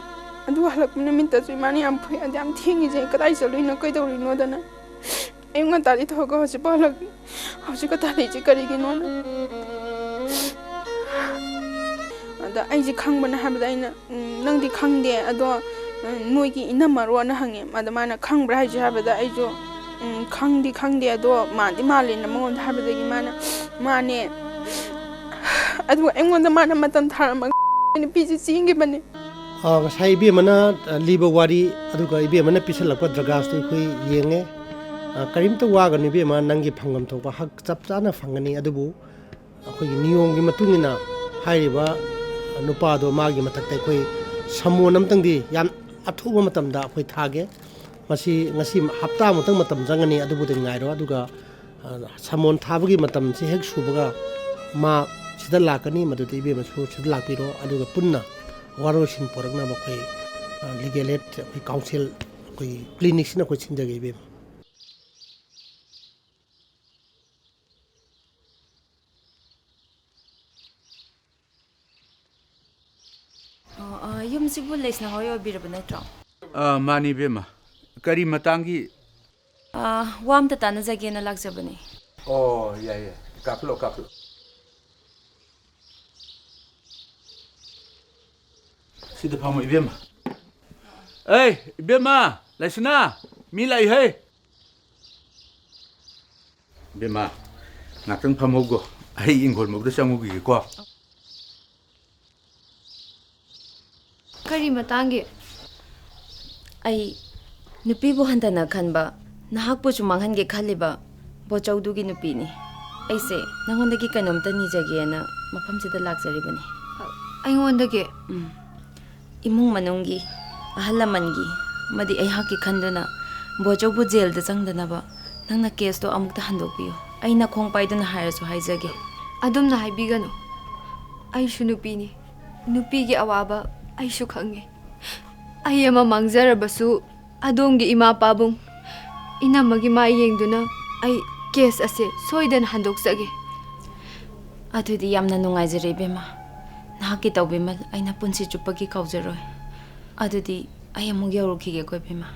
ꯑꯗꯨ ꯍꯜꯂꯛꯄ ꯅꯨꯃꯤꯠꯇꯁꯨ ꯏꯃꯥꯅ ꯌꯥꯝ ꯐꯨꯏ, "ꯑꯗꯨ ꯌꯥꯝ ꯊꯦꯡꯉꯤꯁꯦ, ꯀꯗꯥꯏ ꯆꯠꯂꯨꯏꯅꯣ, ꯀꯩꯗꯧꯔꯤꯅꯣꯗꯅ?" ꯑꯌꯨꯛ ꯉꯟꯇꯥꯗꯤ ꯊꯣꯛꯑꯒ ꯍꯧꯖꯤꯛꯐꯥꯎ ꯍꯜꯂꯛ-, ꯍꯧꯖꯤꯛ ꯈꯛꯇ ꯍꯜꯂꯛꯏꯁꯦ ꯀꯔꯤꯒꯤꯅꯣꯅ? ꯑꯗ ꯑꯩꯁꯦ ꯈꯪꯕꯅ ꯍꯥꯏꯕꯗ ꯑꯩꯅ, "ꯎꯝ, ꯅꯪꯗꯤ ꯈꯪꯗꯦ, ꯑꯗꯣ "ꯎꯝ, ꯅꯣꯏꯒꯤ ꯏꯅꯝꯃꯔꯣꯅ ꯍꯪꯉꯦ꯫ ꯑꯗ ꯃꯥꯅ, "ꯈꯪꯕ꯭ꯔꯥ ꯍꯥꯏꯁꯦ?" ꯍꯥꯏꯕꯗ ꯑꯩꯁꯨ, "ꯎꯝ, ꯈꯪꯗꯤ ꯈꯪꯗꯦ, ꯑꯗꯣ ꯃꯥꯟꯗꯤ ꯃꯥꯜꯂꯦꯅ" ꯃꯉꯣꯟꯗ ꯍꯥꯏꯕꯗꯒꯤ ꯃꯥꯅ, "ꯃꯥꯅꯦ"꯫ ꯑꯗꯨꯒ ꯑꯩꯉꯣꯟꯗ ꯃꯥꯅ ꯃꯇꯝ ꯊꯥꯔꯝꯃꯒ ꯅꯨꯄꯤꯁꯦ ꯆꯦꯟꯈꯤꯕꯅꯦ꯫ ꯑꯥ, ꯉꯁꯥꯏ ꯏꯕꯦꯝꯃꯅ, ꯑ, ꯂꯤꯕ ꯋꯥꯔꯤ, ꯑꯗꯨꯒ ꯏꯕꯦꯝꯃꯅ ꯄꯤꯁꯜꯂꯛꯄ ꯗ꯭ꯔꯒꯥꯁꯇꯨ ꯑꯩꯈꯣꯏ ꯌꯦꯡꯉꯦ꯫ ꯑ, ꯀꯔꯤꯝꯇ ꯋꯥꯒꯅꯨ ꯏꯕꯦꯝꯃ, ꯅꯪꯒꯤ ꯐꯪꯐꯝ ꯊꯣꯛꯄ ꯍꯛ ꯆꯞ ꯆꯥꯅ ꯐꯪꯒꯅꯤ꯫ ꯑꯗꯨꯕꯨ ꯑꯩꯈꯣꯏꯒꯤ ꯅꯤꯌꯣꯝꯒꯤ ꯃꯇꯨꯡ ꯏꯟꯅ ꯍꯥꯏꯔꯤꯕ ꯅꯨꯄꯥꯗꯣ ꯃꯥꯒꯤ ꯃꯊꯛꯇ ꯑꯩꯈꯣꯏ ꯁꯃꯣꯟ ꯑꯃꯇꯪꯗꯤ, ꯌꯥꯝ ꯑꯊꯨꯕ ꯃꯇꯝꯗ ꯑꯩꯈꯣꯏ ꯊꯥꯒꯦ꯫ ꯃꯁꯤ ꯉꯁꯤ ꯍꯞꯇꯥꯃꯨꯛꯇꯪ ꯃꯇꯝ ꯆꯪꯒꯅꯤ, ꯑꯗꯨꯕꯨꯗꯤ ꯉꯥꯏꯔꯣ꯫ ꯑꯗꯨꯒ, ꯑ, ꯁꯃꯣꯟ ꯊꯥꯕꯒꯤ ꯃꯇꯝꯁꯤ ꯍꯦꯛ ꯁꯨꯕꯒ ꯃꯥ ꯁꯤꯗ ꯂꯥꯛꯀꯅꯤ, ꯃꯗꯨꯗ ꯏꯕꯦꯝꯃꯁꯨ ꯁꯤꯗ ꯂꯥꯛꯄꯤꯔꯣ꯫ ꯑꯗꯨꯒ ꯄꯨꯟꯅ ꯋꯥꯔꯣꯏꯁꯤꯟ ꯄꯨꯔꯛꯅꯕ ꯑꯩꯈꯣꯏ, ꯑ, ꯂꯤꯒꯦꯜ ꯑꯦꯗ ꯑꯩꯈꯣꯏ ꯀꯥꯎꯟꯁꯤꯜ, ꯑꯩꯈꯣꯏ ꯀ꯭ꯂꯤꯅꯤꯛꯁꯤꯅ ꯑꯩꯈꯣꯏ ꯁꯤꯟꯖꯒꯦ ꯏꯕꯦꯝꯃ꯫ ꯑꯣ, ꯑ, ꯌꯨꯝꯁꯤꯕꯨ ꯂꯩꯁꯅꯥ ꯍꯣꯏ ꯑꯣꯏꯕꯤꯔꯕ ꯅꯠꯇ꯭ꯔꯣ? ꯑ, ꯃꯥꯅꯤ, ꯏꯕꯦꯝꯃ꯫ ꯀꯔꯤ ꯃꯇꯥꯡꯒꯤ? ꯑ, ꯋꯥ ꯑꯝꯇ ꯇꯥꯟꯅꯖꯒꯦꯅ ꯂꯥꯛꯆꯕꯅꯤ꯫ ꯑꯣ, ꯌꯥꯏ, ꯌꯥꯏ꯫ ꯀꯥꯞꯁꯤꯜꯂꯣ, ꯀꯥꯞꯁꯤꯜꯂꯣ꯫ ꯁꯤꯗ ꯐꯝꯃꯣ, ꯏꯕꯦꯝꯃ꯫ ꯑꯩ, ꯏꯕꯦꯝꯃ, ꯂꯩꯁꯅꯥ, ꯃꯤ ꯂꯥꯛꯏꯍꯦ꯫ ꯏꯕꯦꯝꯃ, ꯉꯥꯛꯇꯪ ꯐꯝꯍꯧꯒꯣ꯫ ꯑꯩ ꯏꯪꯈꯣꯜ ꯃꯧꯗ ꯆꯪꯉꯨꯈꯤꯒꯦꯀꯣ꯫ ꯀꯔꯤ ꯃꯇꯥꯡꯒꯤ? ꯑꯩ ꯅꯨꯄꯤꯕꯨ ꯍꯟꯊꯅ ꯈꯟꯕ, ꯅꯍꯥꯛꯄꯨꯁꯨ ꯃꯥꯡꯍꯟꯒꯦ ꯈꯜꯂꯤꯕ ꯕꯣꯆꯧꯗꯨꯒꯤ ꯅꯨꯄꯤꯅꯤ꯫ ꯑꯩꯁꯦ ꯅꯉꯣꯟꯗꯒꯤ ꯀꯩꯅꯣꯝꯇ ꯅꯤꯖꯒꯦꯅ ꯃꯐꯝꯁꯤꯗ ꯂꯥꯛꯆꯔꯤꯕꯅꯤ꯫ ꯑꯩꯉꯣꯟꯗꯒꯤ? ꯎꯝ꯫ ꯏꯃꯨꯡ ꯃꯅꯨꯡꯒꯤ, ꯑꯍꯜ ꯂꯃꯟꯒꯤ ꯑꯃꯗꯤ ꯑꯩꯍꯥꯛꯀꯤ ꯈꯟꯗꯨꯅ ꯕꯣꯆꯧꯕꯨ ꯖꯦꯜꯗ ꯆꯪꯗꯅꯕ ꯅꯪꯅ ꯀꯦꯁꯇꯣ ꯑꯃꯨꯛꯇ ꯍꯟꯗꯣꯛꯄꯤꯌꯨ꯫ ꯑꯩ ꯅꯈꯣꯡ ꯄꯥꯏꯗꯨꯅ ꯍꯥꯏꯔꯁꯨ ꯍꯥꯏꯖꯒꯦ꯫ ꯑꯗꯨꯝꯅ ꯍꯥꯏꯕꯤꯒꯅꯨ꯫ ꯑꯩꯁꯨ ꯅꯨꯄꯤꯅꯤ꯫ ꯅꯨꯄꯤꯒꯤ ꯑꯋꯥꯕ ꯑꯩꯁꯨ ꯈꯪꯉꯤ꯫ ꯑꯩ ꯑꯃ ꯃꯥꯡꯖꯔꯕꯁꯨ ꯑꯗꯣꯝꯒꯤ ꯏꯃꯥ ꯄꯥꯕꯨꯡ ꯏꯅꯝꯃꯒꯤ ꯃꯥꯏ ꯌꯦꯡꯗꯨꯅ ꯑꯩ ꯀꯦꯁ ꯑꯁꯦ ꯁꯣꯏꯗꯅ ꯍꯟꯗꯣꯛꯆꯒꯦ꯫ ꯑꯗꯨꯗꯤ ꯌꯥꯝꯅ ꯅꯨꯡꯉꯥꯏꯖꯔꯦ ꯏꯕꯦꯝꯃ꯫ ꯅꯍꯥꯛꯀꯤ ꯇꯧꯕꯤꯃꯜ ꯑꯩꯅ ꯄꯨꯟꯁꯤ ꯆꯨꯞꯄꯒꯤ ꯀꯥꯎꯖꯔꯣꯏ꯫ ꯑꯗꯨꯗꯤ ꯑꯩ ꯑꯃꯨꯛ ꯌꯧꯔꯨꯈꯤꯒꯦꯀꯣ ꯏꯕꯦꯝꯃ꯫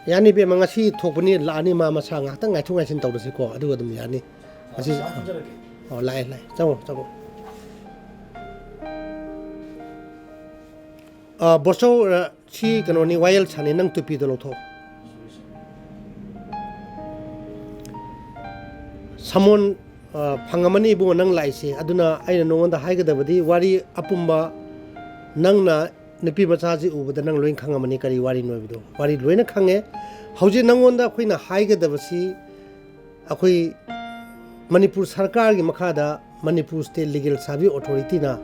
ꯌꯥꯅꯤ ꯏꯕꯦꯝꯃ, ꯉꯁꯤ ꯊꯣꯛꯄꯅꯤ, ꯂꯥꯛꯑꯅꯤ, ꯃꯥ ꯃꯁꯥ ꯉꯥꯏꯍꯥꯛꯇꯪ ꯉꯥꯏꯊꯣꯛ ꯉꯥꯏꯁꯤꯟ ꯇꯧꯔꯁꯤꯀꯣ, ꯑꯗꯨꯒ ꯑꯗꯨꯝ ꯌꯥꯅꯤ꯫ ꯉꯁꯤ ꯑꯣ, ꯂꯥꯛꯑꯦ, ꯂꯥꯛꯑꯦ, ꯆꯪꯉꯣ, ꯆꯪꯉꯣ꯫ ꯑ, ꯕꯣꯁꯣ, ꯑ, ꯁꯤ ꯀꯩꯅꯣꯅꯤ, ꯋꯥꯌꯦꯜ ꯁꯥꯅꯤ, ꯅꯪ ꯇꯨꯄꯤꯗꯣ ꯂꯧꯊꯣꯛꯑꯣ꯫ ꯁꯥꯃꯣꯟ, ꯑ, ꯐꯪꯉꯝꯃꯅꯤ ꯏꯕꯨꯡꯉꯣ ꯅꯪ ꯂꯥꯛꯏꯁꯦ꯫ ꯑꯗꯨꯅ ꯑꯩꯅ ꯅꯉꯣꯟꯗ ꯍꯥꯏꯒꯗꯕꯗꯤ, ꯋꯥꯔꯤ ꯑꯄꯨꯝꯕ ꯅꯪꯅ ꯅꯨꯄꯤ ꯃꯆꯥꯁꯤ ꯎꯕꯗ ꯅꯪ ꯂꯣꯏꯅ ꯈꯪꯉꯝꯃꯅꯤ, ꯀꯔꯤ ꯋꯥꯔꯤꯅꯣ ꯍꯥꯏꯕꯗꯣ꯫ ꯋꯥꯔꯤ ꯂꯣꯏꯅ ꯈꯪꯉꯦ꯫ ꯍꯧꯖꯤꯛ ꯅꯉꯣꯟꯗ ꯑꯩꯈꯣꯏꯅ ꯍꯥꯏꯒꯗꯕꯁꯤ, ꯑꯩꯈꯣꯏ ꯃꯅꯤꯄꯨꯔ ꯁꯔꯀꯥꯔꯒꯤ ꯃꯈꯥꯗ ꯃꯅꯤꯄꯨꯔ ꯁ꯭ꯇꯦꯠ ꯂꯤꯒꯦꯜ ꯁꯥꯔꯚꯤꯁ ꯑꯣꯊꯣꯔꯤꯇꯤꯅ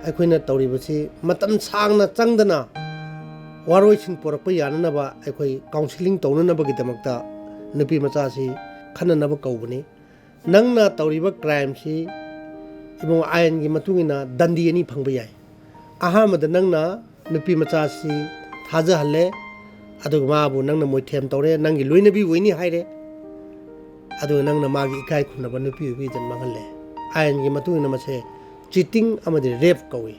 ꯑꯩꯈꯣꯏꯅ ꯇꯧꯔꯤꯕꯁꯤ ꯃꯇꯝ ꯁꯥꯡꯅ ꯆꯪꯗꯅ ꯋꯥꯔꯣꯏꯁꯤꯟ ꯄꯨꯔꯛꯄ ꯌꯥꯅꯅꯕ ꯑꯩꯈꯣꯏ ꯀꯥꯎꯟꯁꯤꯂꯤꯡ ꯇꯧꯅꯅꯕꯒꯤꯗꯃꯛꯇ ꯅꯨꯄꯤ ꯃꯆꯥꯁꯤ ꯈꯟꯅꯅꯕ ꯀꯧꯕꯅꯤ꯫ ꯅꯪꯅ ꯇꯧꯔꯤꯕ ꯀ꯭ꯔꯥꯏꯝꯁꯤ ꯏꯕꯨꯡꯉꯣ, ꯑꯥꯏꯟꯒꯤ ꯃꯇꯨꯡ ꯏꯟꯅ ꯗꯟꯗꯤ ꯑꯅꯤ ꯐꯪꯕ ꯌꯥꯏ꯫ ꯑꯍꯥꯟꯕꯗ ꯅꯪꯅ ꯅꯨꯄꯤ ꯃꯆꯥꯁꯤ ꯊꯥꯖꯍꯜꯂꯦ, ꯑꯗꯨꯒ ꯃꯥꯕꯨ ꯅꯪꯅ ꯃꯣꯏꯊꯦꯝ ꯇꯧꯔꯦ, ꯅꯪꯒꯤ ꯂꯣꯏꯅꯕꯤ ꯑꯣꯏꯅꯤ ꯍꯥꯏꯔꯦ, ꯑꯗꯨꯒ ꯅꯪꯅ ꯃꯥꯒꯤ ꯏꯀꯥꯏ ꯈꯨꯝꯅꯕ ꯅꯨꯄꯤ ꯑꯣꯏꯕꯒꯤ ꯏꯖꯠ ꯃꯥꯡꯍꯜꯂꯦ꯫ ꯑꯥꯏꯟꯒꯤ ꯃꯇꯨꯡ ꯏꯟꯅ ꯃꯁꯦ ꯆꯤꯇꯤꯡ ꯑꯃꯗꯤ ꯔꯦꯞ ꯀꯧꯏ꯫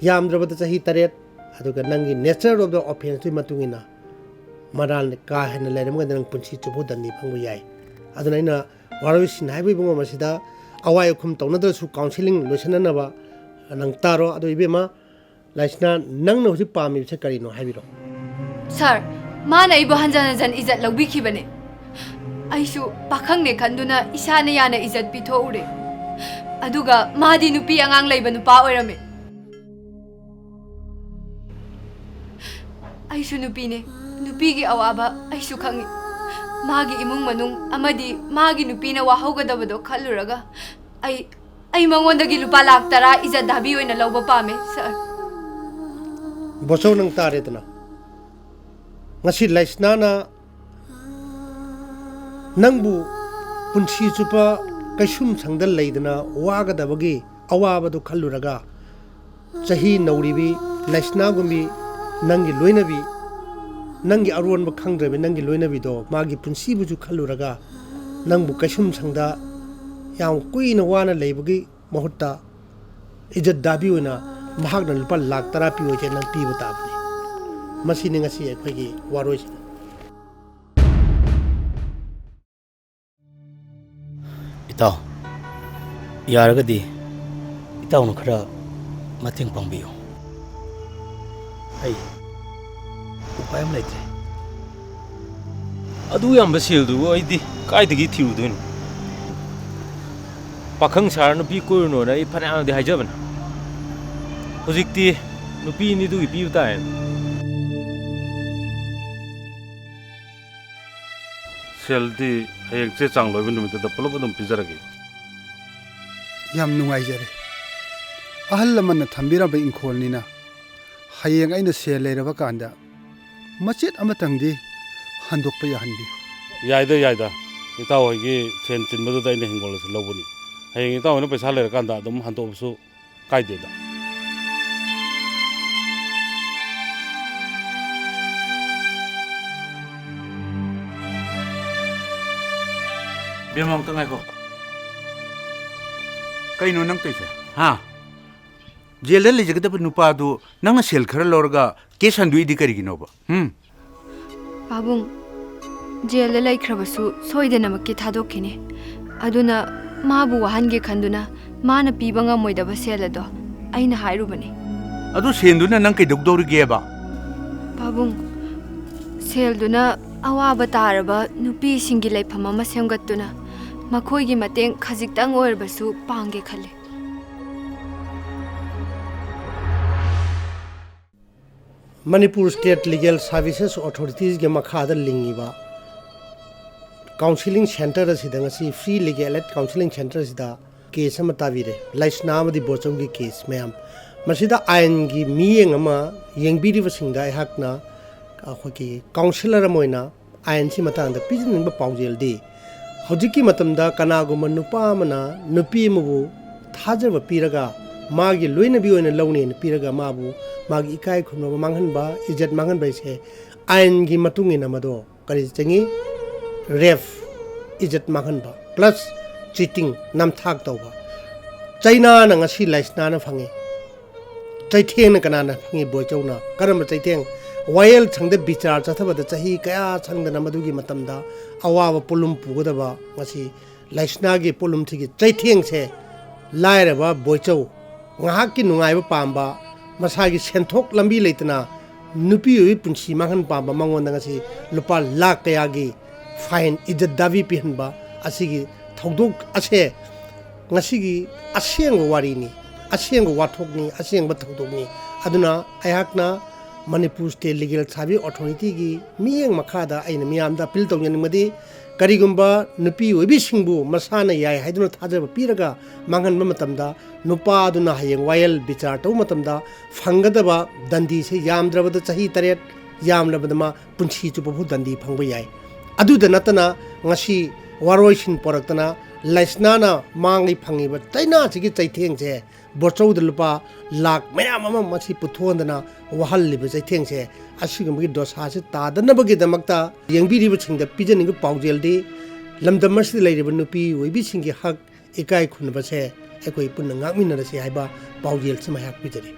ꯌꯥꯝꯗ꯭ꯔꯕꯗ ꯆꯍꯤ ꯇꯔꯦꯠ, ꯑꯗꯨꯒ ꯅꯪꯒꯤ nature of the offenceꯇꯨꯒꯤ ꯃꯇꯨꯡ ꯏꯟꯅ ꯃꯔꯥꯜ ꯀꯥ ꯍꯦꯟꯅ ꯂꯩꯔꯝꯃꯒꯗꯤ ꯅꯪ ꯄꯨꯟꯁꯤ ꯆꯨꯞꯄ ꯗꯟꯗꯤ ꯐꯪꯕ ꯌꯥꯏ꯫ ꯑꯗꯨꯅ ꯑꯩꯅ ꯋꯥꯔꯣꯏꯁꯤꯟ ꯍꯥꯏꯕ ꯏꯕꯨꯡꯉꯣ ꯃꯁꯤꯗ ꯑꯋꯥꯏ ꯑꯈꯨꯝ ꯇꯧꯅꯗ꯭ꯔꯁꯨ ꯀꯥꯎꯟꯁꯤꯂꯤꯡ ꯂꯣꯏꯁꯤꯟꯅꯅꯕ ꯅꯪ ꯇꯥꯔꯣ꯫ ꯑꯗꯣ ꯏꯕꯦꯝꯃ, ꯂꯥꯏꯁꯅꯥ, ꯅꯪꯅ ꯍꯧꯖꯤꯛ ꯄꯥꯝꯃꯤꯕꯁꯦ ꯀꯔꯤꯅꯣ ꯍꯥꯏꯕꯤꯔꯣ꯫ ꯁꯥꯔ, ꯃꯥꯅ ꯑꯩꯕꯨ ꯍꯟꯖꯟ ꯍꯟꯖꯟ ꯏꯖꯠ ꯂꯧꯕꯤꯈꯤꯕꯅꯦ꯫ ꯑꯩꯁꯨ ꯄꯥꯈꯪꯅꯦ ꯈꯟꯗꯨꯅ ꯏꯁꯥꯅ ꯌꯥꯅ ꯏꯖꯠ ꯄꯤꯊꯣꯛꯎꯔꯦ꯫ ꯑꯗꯨꯒ ꯃꯥꯗꯤ ꯅꯨꯄꯤ ꯑꯉꯥꯡ ꯂꯩꯕ ꯅꯨꯄꯥ ꯑꯣꯏꯔꯝꯃꯦ꯫ ꯑꯩꯁꯨ ꯅꯨꯄꯤꯅꯦ꯫ ꯅꯨꯄꯤꯒꯤ ꯑꯋꯥꯕ ꯑꯩꯁꯨ ꯈꯪꯉꯤ꯫ ꯃꯥꯒꯤ ꯏꯃꯨꯡ ꯃꯅꯨꯡ ꯑꯃꯗꯤ ꯃꯥꯒꯤ ꯅꯨꯄꯤꯅ ꯋꯥꯍꯧꯒꯗꯕꯗꯣ ꯈꯜꯂꯨꯔꯒ ꯑꯩ, ꯑꯩ ꯃꯉꯣꯟꯗꯒꯤ ꯂꯨꯄꯥ ꯂꯥꯈ ꯇꯔꯥ ꯏꯖꯠ ꯗꯥꯕꯤ ꯑꯣꯏꯅ ꯂꯧꯕ ꯄꯥꯝꯃꯦ, ꯁꯥꯔ꯫ ꯕꯣꯁꯧ, ꯅꯪ ꯇꯥꯔꯦꯗꯅ꯫ ꯉꯁꯤ ꯂꯩꯁꯅꯥꯅ ꯅꯪꯕꯨ ꯄꯨꯟꯁꯤ ꯆꯨꯞꯄ ꯀꯩꯁꯨꯝꯁꯪꯗ ꯂꯩꯗꯅ ꯋꯥꯒꯗꯕꯒꯤ ꯑꯋꯥꯕꯗꯨ ꯈꯜꯂꯨꯔꯒ, ꯆꯍꯤ ꯅꯧꯔꯤꯕꯤ ꯂꯩꯁꯅꯥꯒꯨꯝꯕꯤ ꯅꯪꯒꯤ ꯂꯣꯏꯅꯕꯤ, ꯅꯪꯒꯤ ꯑꯔꯣꯟꯕ ꯈꯪꯗ꯭ꯔꯕꯤ ꯅꯪꯒꯤ ꯂꯣꯏꯅꯕꯤꯗꯣ, ꯃꯥꯒꯤ ꯄꯨꯟꯁꯤꯕꯨꯁꯨ ꯈꯜꯂꯨꯔꯒ, ꯅꯪꯕꯨ ꯀꯩꯁꯨꯝꯁꯪꯗ ꯌꯥꯝ ꯀꯨꯏꯅ ꯋꯥꯅ ꯂꯩꯕꯒꯤ ꯃꯍꯨꯠꯇ, ꯏꯖꯠ ꯗꯥꯕꯤ ꯑꯣꯏꯅ ꯃꯍꯥꯛꯅ ꯂꯨꯄꯥ ꯂꯥꯈ ꯇꯔꯥ ꯄꯤꯌꯨ ꯍꯥꯏꯁꯦ ꯅꯪ ꯄꯤꯕ ꯇꯥꯕꯅꯤ꯫ ꯃꯁꯤꯅꯤ ꯉꯁꯤ ꯑꯩꯈꯣꯏꯒꯤ ꯋꯥꯔꯣꯏꯁꯤꯟ꯫ ꯏꯇꯥꯎ, ꯌꯥꯔꯒꯗꯤ ꯏꯇꯥꯎꯅ ꯈꯔ ꯃꯇꯦꯡ ꯄꯥꯡꯕꯤꯌꯨ꯫ ꯑꯩ ꯎꯄꯥꯏ ꯑꯃ ꯂꯩꯇ꯭ꯔꯦ꯫ ꯑꯗꯨ ꯌꯥꯝꯕ ꯁꯦꯜꯗꯨꯕꯨ ꯑꯩꯗꯤ ꯀꯥꯏꯗꯒꯤ ꯊꯤꯔꯨꯗꯣꯏꯅꯣ? ꯄꯥꯈꯪ ꯁꯥꯔ ꯅꯨꯄꯤ ꯀꯣꯏꯔꯨꯅꯣꯅ ꯑꯩ ꯐꯅꯌꯥꯝꯗꯤ ꯍꯥꯏꯖꯕꯅꯤ꯫ ꯍꯧꯖꯤꯛꯇꯤ ꯅꯨꯄꯤ ꯑꯅꯤꯗꯨꯒꯤ ꯄꯤꯕ ꯇꯥꯏꯅ꯫ ꯁꯦꯜꯗꯤ ꯍꯌꯦꯡ ꯆꯦ ꯆꯥꯡ ꯂꯣꯏꯕ ꯅꯨꯃꯤꯠꯇꯨꯗ ꯄꯨꯂꯞ ꯑꯗꯨꯝ ꯄꯤꯖꯔꯒꯦ꯫ ꯌꯥꯝ ꯅꯨꯡꯉꯥꯏꯖꯔꯦ꯫ ꯑꯍꯜ ꯂꯃꯟꯅ ꯊꯝꯕꯤꯔꯝꯕ ꯏꯪꯈꯣꯜꯅꯤꯅ, ꯍꯌꯦꯡ ꯑꯩꯅ ꯁꯦꯜ ꯂꯩꯔꯕ ꯀꯥꯟꯗ ꯃꯆꯦꯠ ꯑꯃꯇꯪꯗꯤ ꯍꯟꯗꯣꯛꯄ ꯌꯥꯍꯟꯕꯤꯌꯨ꯫ ꯌꯥꯏꯗ, ꯌꯥꯏꯗ꯫ ꯏꯇꯥꯎ ꯍꯣꯏꯒꯤ ꯁꯦꯟ ꯆꯤꯟꯕꯗꯨꯗ ꯑꯩꯅ ꯍꯤꯡꯒꯣꯜ ꯑꯁꯤ ꯂꯧꯕꯅꯤ꯫ ꯍꯌꯦꯡ ꯏꯇꯥꯎ ꯍꯣꯏꯅ ꯄꯩꯁꯥ ꯂꯩꯔꯀꯥꯟꯗ ꯑꯗꯨꯝ ꯍꯟꯗꯣꯛꯑꯕꯁꯨ ꯀꯥꯏꯗꯦꯗ꯫ ꯕꯦꯝꯃ, ꯑꯝꯇ ꯉꯥꯏꯈꯣ꯫ ꯀꯩꯅꯣ ꯅꯪ ꯇꯧꯏꯁꯦ? ꯍꯥ? ꯖꯦꯜꯗ ꯂꯩꯖꯒꯗꯕ ꯅꯨꯄꯥꯗꯨ ꯅꯪꯅ ꯁꯦꯜ ꯈꯔ ꯂꯧꯔꯒ ꯀꯦꯁ ꯍꯟꯗꯣꯛꯏꯗꯤ ꯀꯔꯤꯒꯤꯅꯣꯕ? ꯍꯨꯝ? ꯄꯥꯕꯨꯡ, ꯖꯦꯜꯗ ꯂꯩꯈ꯭ꯔꯕꯁꯨ ꯁꯣꯏꯗꯅꯃꯛꯀꯤ ꯊꯥꯗꯣꯛꯈꯤꯅꯤ꯫ ꯑꯗꯨꯅ ꯃꯥꯕꯨ ꯋꯥꯍꯟꯒꯦ ꯈꯟꯗꯨꯅ ꯃꯥꯅ ꯄꯤꯕ ꯉꯝꯃꯣꯏꯗꯕ ꯁꯦꯜ ꯑꯗꯣ ꯑꯩꯅ ꯍꯥꯏꯔꯨꯕꯅꯤ꯫ ꯑꯗꯨ ꯁꯦꯜꯗꯨꯅ ꯅꯪ ꯀꯩꯗꯧꯗꯧꯔꯤꯒꯦꯕ? ꯄꯥꯕꯨꯡ, ꯁꯦꯜꯗꯨꯅ ꯑꯋꯥꯕ ꯇꯥꯔꯕ ꯅꯨꯄꯤꯁꯤꯡꯒꯤ ꯂꯩꯐꯝ ꯑꯃ ꯁꯦꯝꯒꯠꯇꯨꯅ ꯃꯈꯣꯏꯒꯤ ꯃꯇꯦꯡ ꯈꯖꯤꯛꯇꯪ ꯑꯣꯏꯔꯕꯁꯨ ꯄꯥꯡꯒꯦ ꯈꯜꯂꯤ꯫ ꯃꯅꯤꯄꯨꯔ ꯁ꯭ꯇꯦꯠ ꯂꯤꯒꯦꯜ ꯁꯥꯔꯚꯤꯁꯦꯁ ꯑꯣꯊꯣꯔꯤꯇꯤꯁꯒꯤ ꯃꯈꯥꯗ ꯂꯤꯡꯉꯤꯕ ꯀꯥꯎꯟꯁꯤꯂꯤꯡ ꯁꯦꯟꯇꯔ ꯑꯁꯤꯗ ꯉꯁꯤ ꯐ꯭ꯔꯤ ꯂꯤꯒꯦꯜ ꯑꯦꯗ ꯀꯥꯎꯟꯁꯤꯂꯤꯡ ꯁꯦꯟꯇꯔ ꯑꯁꯤꯗ ꯀꯦꯁ ꯑꯃ ꯇꯥꯕꯤꯔꯦ, ꯂꯩꯁꯅꯥ ꯑꯃꯗꯤ ꯕꯣꯆꯧꯒꯤ ꯀꯦꯁ ꯃꯌꯥꯝ꯫ ꯃꯁꯤꯗ ꯑꯥꯏꯟꯒꯤ ꯃꯤꯠꯌꯦꯡ ꯑꯃ ꯌꯦꯡꯕꯤꯔꯤꯕꯁꯤꯡꯗ ꯑꯩꯍꯥꯛꯅ ꯑꯩꯈꯣꯏꯒꯤ ꯀꯥꯎꯟꯁꯤꯂꯔ ꯑꯃ ꯑꯣꯏꯅ ꯑꯥꯏꯟꯁꯤ ꯃꯇꯥꯡꯗ ꯄꯤꯖꯅꯤꯡꯕ ꯄꯥꯎꯖꯦꯜꯗꯤ, ꯍꯧꯖꯤꯛꯀꯤ ꯃꯇꯝꯗ ꯀꯅꯥꯒꯨꯝꯕ ꯅꯨꯄꯥ ꯑꯃꯅ ꯅꯨꯄꯤ ꯑꯃꯕꯨ ꯊꯥꯖꯕ ꯄꯤꯔꯒ ꯃꯥꯒꯤ ꯂꯣꯏꯅꯕꯤ ꯑꯣꯏꯅ ꯂꯧꯅꯦꯅ ꯄꯤꯔꯒ ꯃꯥꯕꯨ ꯃꯥꯒꯤ ꯏꯀꯥꯏ ꯈꯨꯝꯅꯕ ꯃꯥꯡꯍꯟꯕ, ꯏꯖꯠ ꯃꯥꯡꯍꯟꯕ ꯍꯥꯏꯁꯦ ꯑꯥꯏꯟꯒꯤ ꯃꯇꯨꯡ ꯏꯟꯅ ꯃꯗꯣ ꯀꯔꯤ ꯆꯤꯡꯏ? ꯔꯦꯞ, ꯏꯖꯠ ꯃꯥꯡꯍꯟꯕ, ꯄ꯭ꯂꯁ ꯆꯤꯇꯤꯡ, ꯅꯝꯊꯥꯛ ꯇꯧꯕ꯫ ꯆꯩꯅꯥꯅ ꯉꯁꯤ ꯂꯩꯁꯅꯥꯅ ꯐꯪꯉꯤ꯫ ꯆꯩꯊꯦꯡꯅ ꯀꯅꯥꯅ ꯐꯪꯉꯤ? ꯕꯣꯏꯆꯧꯅ꯫ ꯀꯔꯝꯕ ꯆꯩꯊꯦꯡ? ꯋꯥꯌꯦꯜ ꯁꯪꯗ ꯕꯤꯆꯥꯔ ꯆꯠꯊꯕꯗ ꯆꯍꯤ ꯀꯌꯥ ꯆꯪꯗꯅ ꯃꯗꯨꯒꯤ ꯃꯇꯝꯗ ꯑꯋꯥꯕ ꯄꯣꯠꯂꯨꯝ ꯄꯨꯒꯗꯕ ꯉꯁꯤ ꯂꯩꯁꯅꯥꯒꯤ ꯄꯣꯠꯂꯨꯝꯁꯤꯒꯤ ꯆꯩꯊꯦꯡꯁꯦ ꯂꯥꯏꯔꯕ ꯕꯣꯏꯆꯧ, ꯉꯥꯏꯍꯥꯛꯀꯤ ꯅꯨꯡꯉꯥꯏꯕ ꯄꯥꯝꯕ, ꯃꯁꯥꯒꯤ ꯁꯦꯟꯊꯣꯛ ꯂꯝꯕꯤ ꯂꯩꯇꯅ ꯅꯨꯄꯤ ꯑꯣꯏꯕꯤ ꯄꯨꯟꯁꯤ ꯃꯥꯡꯍꯟ ꯄꯥꯝꯕ ꯃꯉꯣꯟꯗ ꯉꯁꯤ ꯂꯨꯄꯥ ꯂꯥꯈ ꯀꯌꯥꯒꯤ ꯐꯥꯏꯟ, ꯏꯖꯠ ꯗꯥꯕꯤ ꯄꯤꯍꯟꯕ ꯑꯁꯤꯒꯤ ꯊꯧꯗꯣꯛ ꯑꯁꯦ ꯉꯁꯤꯒꯤ ꯑꯁꯦꯡꯕ ꯋꯥꯔꯤꯅꯤ, ꯑꯁꯦꯡꯕ ꯋꯥꯊꯣꯛꯅꯤ, ꯑꯁꯦꯡꯕ ꯊꯧꯗꯣꯛꯅꯤ꯫ ꯑꯗꯨꯅ ꯑꯩꯍꯥꯛꯅ ꯃꯅꯤꯄꯨꯔ ꯁ꯭ꯇꯦꯠ ꯂꯤꯒꯦꯜ ꯁꯥꯔꯚꯤꯁ ꯑꯣꯊꯣꯔꯤꯇꯤꯒꯤ ꯃꯤꯠꯌꯦꯡ ꯃꯈꯥꯗ ꯑꯩꯅ ꯃꯤꯌꯥꯝꯗ ꯑꯄꯤꯜ ꯇꯧꯖꯅꯤꯡꯕꯗꯤ, ꯀꯔꯤꯒꯨꯝꯕ ꯅꯨꯄꯤ ꯑꯣꯏꯕꯤꯁꯤꯡꯕꯨ ꯃꯁꯥꯅ ꯌꯥꯏ ꯍꯥꯏꯗꯨꯅ ꯊꯥꯖꯕ ꯄꯤꯔꯒ ꯃꯥꯡꯍꯟꯕ ꯃꯇꯝꯗ, ꯅꯨꯄꯥ ꯑꯗꯨꯅ ꯍꯌꯦꯡ ꯋꯥꯌꯦꯜ ꯕꯤꯆꯥꯔ ꯇꯧꯕ ꯃꯇꯝꯗ ꯐꯪꯒꯗꯕ ꯗꯟꯗꯤꯁꯦ ꯌꯥꯝꯗ꯭ꯔꯕꯗ ꯆꯍꯤ ꯇꯔꯦꯠ, ꯌꯥꯝꯂꯕꯗ ꯃꯥ ꯄꯨꯟꯁꯤ ꯆꯨꯞꯄ ꯐꯥꯎ ꯗꯟꯗꯤ ꯐꯪꯕ ꯌꯥꯏ꯫ ꯑꯗꯨꯗ ꯅꯠꯇꯅ ꯉꯁꯤ ꯋꯥꯔꯣꯏꯁꯤꯟ ꯄꯣꯔꯛꯇꯅ ꯂꯩꯁꯅꯥꯅ ꯃꯥꯡꯂꯤ ꯐꯪꯉꯤꯕ ꯆꯩꯅꯥꯁꯤꯒꯤ ꯆꯩꯊꯦꯡꯁꯦ ꯕꯣꯔꯆꯧꯗ ꯂꯨꯄꯥ ꯂꯥꯈ ꯃꯌꯥꯝ ꯑꯃ ꯃꯁꯤ ꯄꯨꯊꯣꯛꯍꯟꯗꯅ ꯋꯥꯍꯜꯂꯤꯕ ꯆꯩꯊꯦꯡꯁꯦ, ꯑꯁꯤꯒꯨꯝꯕꯒꯤ ꯗꯣꯁꯥꯁꯤ ꯇꯥꯗꯅꯕꯒꯤꯗꯃꯛꯇ ꯌꯦꯡꯕꯤꯔꯤꯕꯁꯤꯡꯗ ꯄꯤꯖꯅꯤꯡꯕ ꯄꯥꯎꯖꯦꯜꯗꯤ, ꯂꯝꯗꯝ ꯑꯁꯤꯗ ꯂꯩꯔꯤꯕ ꯅꯨꯄꯤ ꯑꯣꯏꯕꯤꯁꯤꯡꯒꯤ ꯍꯛ ꯏꯀꯥꯏ ꯈꯨꯝꯅꯕꯁꯦ ꯑꯩꯈꯣꯏ ꯄꯨꯟꯅ ꯉꯥꯛꯃꯤꯟꯅꯔꯁꯤ ꯍꯥꯏꯕ ꯄꯥꯎꯖꯦꯜꯁꯤꯃ ꯑꯩꯍꯥꯛ ꯄꯤꯖꯔꯤ꯫